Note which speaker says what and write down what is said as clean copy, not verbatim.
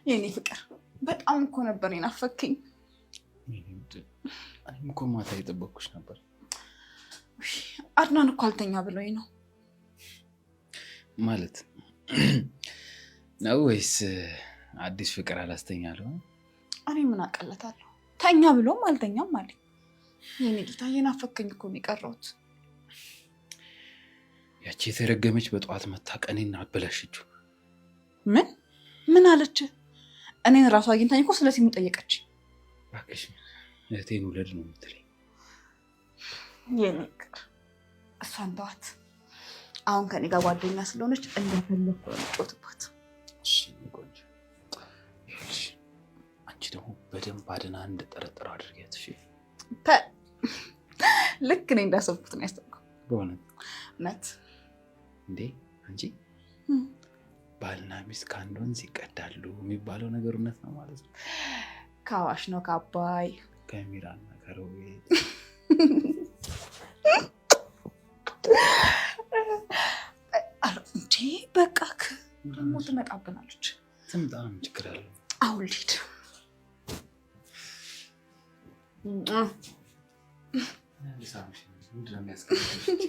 Speaker 1: የኔ ፍቅር በጣም እኮ ነበር የናፈከኝ።
Speaker 2: እኔም እኮ ማታ የጠበቅኩሽ ነበር።
Speaker 1: አድናን እኮ አልተኛ ብሎኝ ነው።
Speaker 2: ማለት ነው ወይስ አዲስ ፍቅር አላስተኛለሁ?
Speaker 1: እኔ ምን አቀለታለሁ? ተኛ ብሎም አልተኛም አለኝ። የኔ ጌታ የናፈከኝ እኮ ነው የቀረሁት።
Speaker 2: ያቺ የተረገመች በጠዋት መታ ቀኔን አበላሸችው።
Speaker 1: ምን ምን አለች? እኔን እራሱ አግኝታኝ እኮ ስለ ሲሙ ጠየቀች።
Speaker 2: እባክሽ እህቴን ውለድ ነው የምትለኝ።
Speaker 1: የኔ ፍቅር እሷን ተዋት። አሁን ከኔ ጋር ጓደኛ ስለሆነች እንደፈለኩ ነው የምጫወትባት።
Speaker 2: እሺ ቆንጆ፣ ይኸውልሽ አንቺ ደግሞ በደንብ አድና እንደጠረጠረው አድርጊያት። እሺ
Speaker 1: ልክ እኔ እንዳሰብኩት ነው ያሰብኩት።
Speaker 2: በእውነት
Speaker 1: እውነት
Speaker 2: እንዴ አንቺ ባልና ሚስት ከአንድ ወንዝ ይቀዳሉ የሚባለው ነገር እውነት ነው ማለት ነው?
Speaker 1: ከአዋሽ ነው ከአባይ
Speaker 2: ከሚራና ከሮቤት።
Speaker 1: እንዴ በቃ ደግሞ ትመጣብናለች።
Speaker 2: ትምጣ፣ ምን ችግር አለው?
Speaker 1: አሁን ልሂድ።
Speaker 2: ምንድን ነው የሚያስቀምጥሽ?